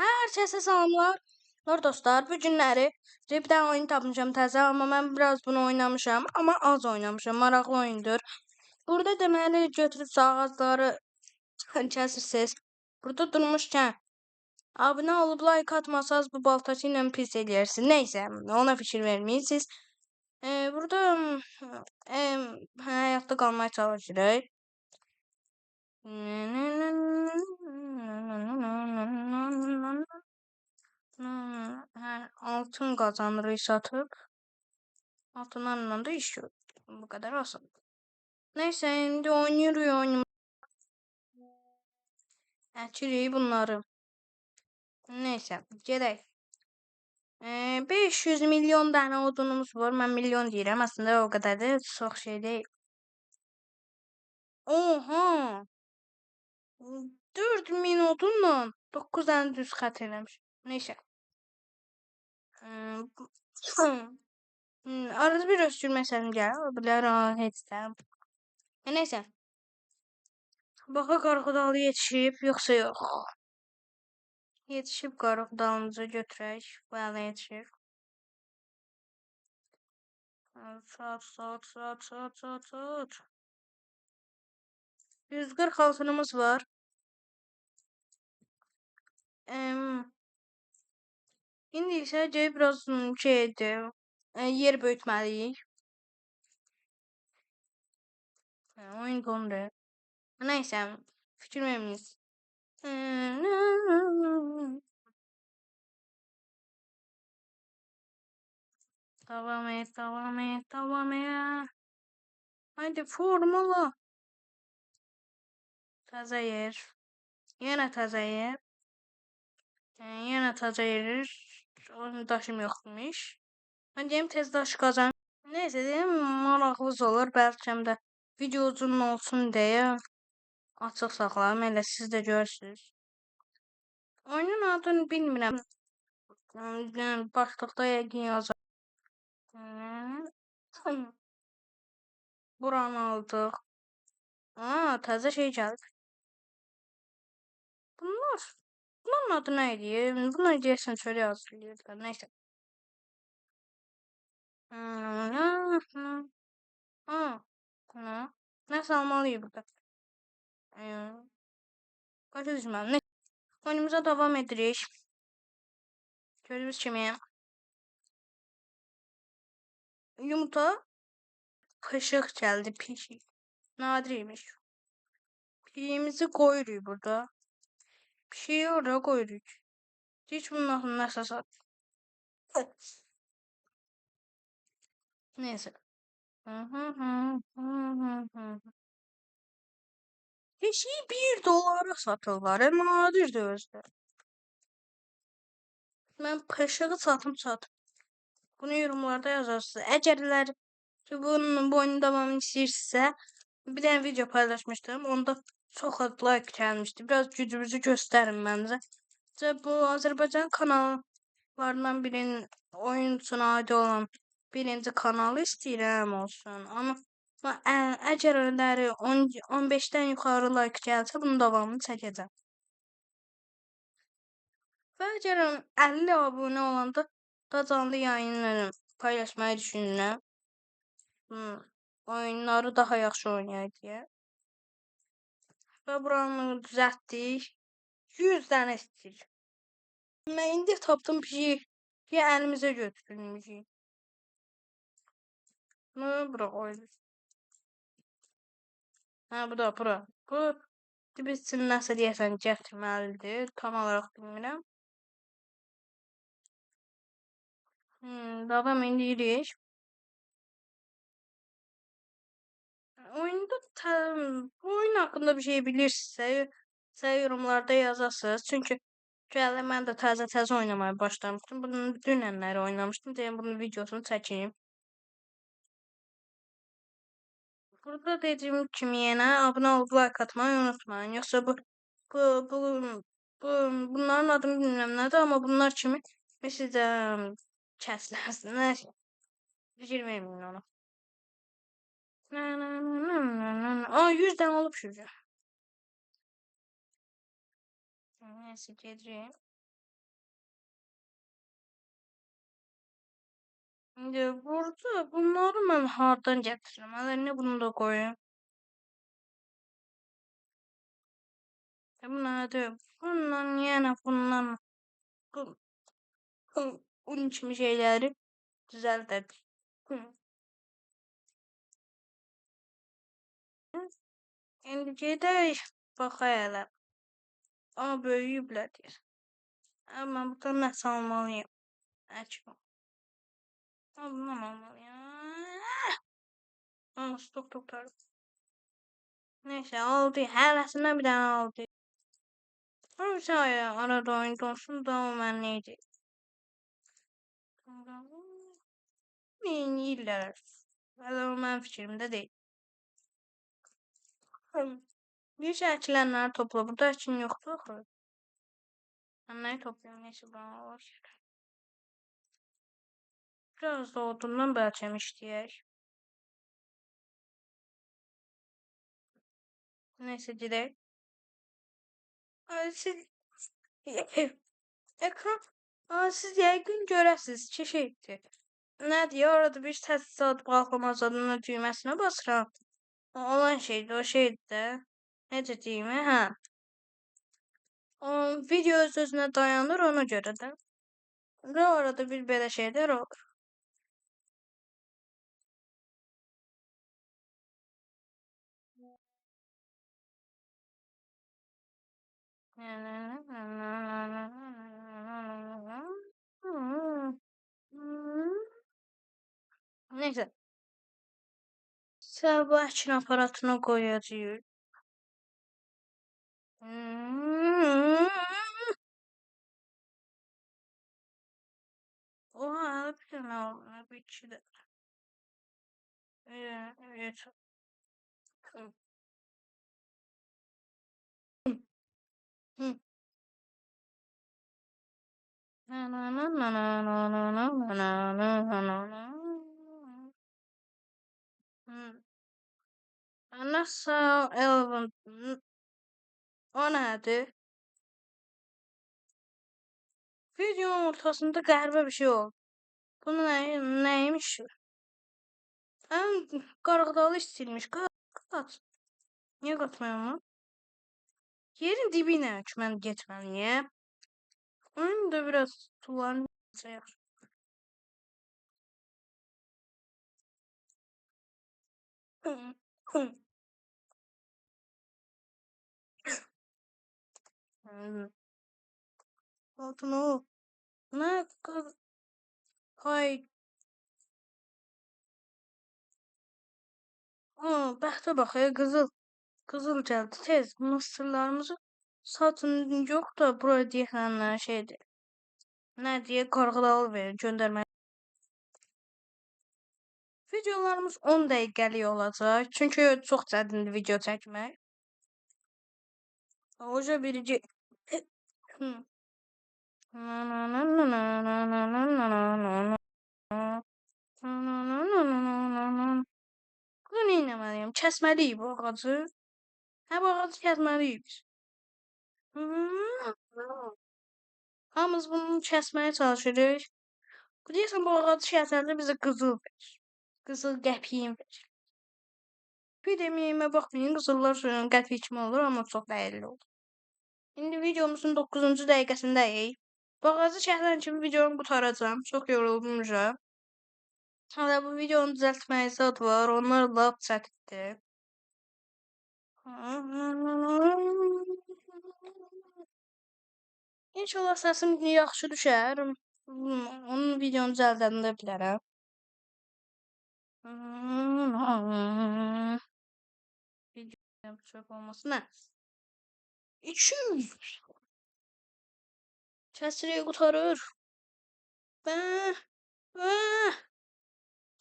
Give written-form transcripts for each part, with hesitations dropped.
Hər kəsə salamlar. Dostlar, bu günləri bir dənə oyun tapmışam təzə, amma mən biraz bunu oynamışam, amma az oynamışam. Maraqlı oyundur. Burada deməli götürüb ağacları kəsirsiniz. Burada durmuşkən abunə olub like atmasanız bu baltaçı ilə pis eləyərsiniz. Neysə, ona fikir verməyirsiniz. Burada həyatda qalmaya çalışırıq. Hə, altın qazanırıq satıb. Altınlarla da iş görürük. Bu qədər asan. Neysə, indi oynayırıq oyunu. Əkirik bunları. Neysə, gedək. 500 milyon dənə odunumuz var. Mən milyon deyirəm. Əslində o qədər də çox şey deyil. Oha! 4000 odunla 9 dənə düz xətt eləmiş. Neysə. Arada bir öskürmək səsim gəlir. O bilər, heç də. Neysə. Baxaq qarğıdalı yetişib, yoxsa yox. Yetişib qarğıdalımızı götürək. Bəli, yetişir. Sat, sat, sat, sat, sat, sat. 140 altınımız var. İndi isə gəlib biraz şeydir, yer böyütməliyik. Oyun dondu. Neysə, fikir verməyiz. Davam et, davam et, davam et. Haydi formula. Təzə yer. Yenə təzə yer. Yenə təzə yer. Onun daşım yoxmuş. Mən deyim tez daş qazan. Neysə deyim, maraqlıız olur. Bəlkə də video uzun olsun deyə açıq saxlarım. Elə siz də görürsünüz. Oyunun adını bilmirəm. Başlıqda yəqin yazar. Buranı aldıq. Aa, təzə şey gəlib. Bunların adı nə idi? Bunlar deyəsən çölə hazırlayırlar. Neysə. Nəsə almalıyıq burada. Başa düşmədim. Neysə. Oyunumuza davam edirik. Gördüyünüz kimi. Yumurta pışıq gəldi. Pişik. Nadir imiş. Pişiyimizi qoyuruq burada. Pişiyi oraya qoyuruq. Heç bunun nəsə sat. Neyse. Pişiyi 1 dolara satırlar. Nadirdir özü. Mən pışığı satım satım. Bunu yorumlarda yazarsınız. Əgərlər ki, bu oyunun davamını istəyirsinizsə, bir dənə video paylaşmışdım. Onda çox az like gəlmişdi. Biraz gücümüzü göstərin məncə. Bu Azərbaycan kanallarından birinin oyun üçün aid olan birinci kanalı istəyirəm olsun. Amma əgərləri 15-dən yuxarı like gəlsə, bunun davamını çəkəcəm. Və əgər 50 abunə olanda da canlı yayını paylaşmayı düşünürəm. Oyunları daha yaxşı oynayaq deyə. Və buranı düzəltdik. 100 dənə istəyir. Mən indi tapdım pişiyi ki, əlimizə götürülmüşük. Bunu bura qoyduq. Hə, bu da bura. Bu bizim nəsə deyəsən gətirməlidir. Tam olaraq bilmirəm. Davam edirik. Oyunda bu oyun haqqında bir şey bilirsinizsə, yorumlarda yazasınız. Çünki gəlir, mən də təzə-təzə oynamaya başlamışdım. Bunu dünənləri oynamışdım. Deyim, bunun videosunu çəkeyim. Burada dediyim kimi yenə abunə olub like atmayı unutmayın. Yoxsa bunların adını bilmirəm nədir, amma bunlar kimi siz də kəsilərsiniz. Nəysə, fikir verməyin ona. Aa, 100 dənə olub şurada. Neysə, gedirik. İndi burada bunları mən hardan gətirirəm? Hələ indi bunu da qoyum. Bu nədir? Bundan, yəni bundan bunun kimi şeyləri düzəldək. İndi gedək baxaq hələ. Amma böyüyüblər deyir. Amma mən buradan nəsə almalıyam. Açma. Bundan almalıyam. Amma stok tutarım. Neyse aldı. Hələsindən bir dənə aldı. Hamısı arada oyun olsun da o mən neydi? Neyirlər? Hələ o mənim fikrimdə deyil. Bir şey əkilənləri topla. Burada əkin yoxdur axı. Mən nəyi toplayım? Neyse bana var. Biraz da odundan bəlkə işləyək. Neyse gedək. Siz ekran siz yəqin görəsiniz ki şeydir. Nə deyir? Orada bir səs saat qalxmaz adını düyməsinə basıram. Olan şeydir, o şeydir də. Necə deyim, hə. O, video öz-özünə dayanır ona görə də. Və orada bir belə şeylər olur. Neyse. Sabah əkin aparatına qoyacağıq. Oha, bir tane oldu. Bir iki de. Evet. Nasıl Elvin? O nədir? Videonun ortasında qəribə bir şey oldu. Bu nəymiş? Ən qarğıdalı istəyirmiş. Qat. Niyə qatmayım onu? Yerin dibi ilə ki, mən getməliyəm. Onun da biraz suların yaxşı. Altın o. Ne kadar? Hay. Bəxtə bax, qızıl. Qızıl gəldi. Tez mısırlarımızı satın yox da buraya deyənlər şeydir. Nə deyə qarğıdalı verin, göndərmək. Videolarımız 10 dəqiqəlik olacaq. Çünki çox çətindir video çəkmək. Oca birinci. Bunu nə etməliyəm? Kəsməliyik bu ağacı. Hə, bu ağacı kəsməliyik biz. Hamımız bunu kəsməyə çalışırıq. Deyəsən bu ağacı kəsəndə bizə qızıl verir. Qızıl qəpiyin verir. Bir deməyimə baxmayın, qızıllar qəpik kimi olur, amma çox dəyərli olur. İndi videomuzun 9-cu dəqiqəsindəyik. Bu ağacı kəsən kimi videomu qurtaracağam. Çox yorulmuşam. Hələ bu videonu düzəltməyə zad var. Onlar lap çətindir. İnşallah səsim yaxşı düşər. Onun videonu düzəldəndə bilərəm. Video çöp olmasın. Nə? 200. Kəsirik qurtarır. Və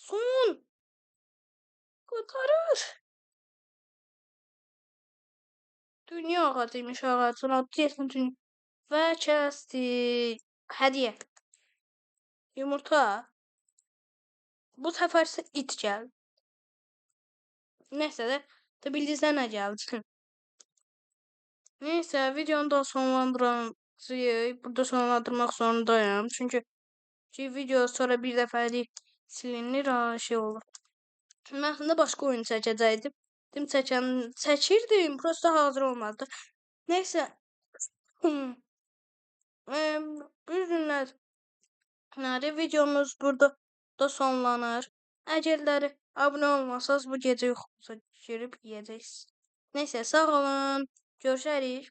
son. Qurtarır. Dünya ağacıymış ağacın adı. Deyəsən dünya. Və kəsdik. Hədiyyə. Yumurta. Bu səfər isə it gəldi. Neyse də bildiyinizdə nə gəldi. Neyse, videonu da sonlandıracağıq. Burada sonlandırmaq zorundayım. Çünki ki, video sonra bir dəfəlik Silinir, şey olur. Mən əslində başqa oyun çəkəcəkdim. Dim çəkən çəkirdim, prosta hazır olmadı. Neysə. Bu günlər videomuz burada da sonlanır. Əgərləri abunə olmasanız bu gecə yuxunuza girib yeyəcəksiniz. Neysə, sağ olun. Görüşərik.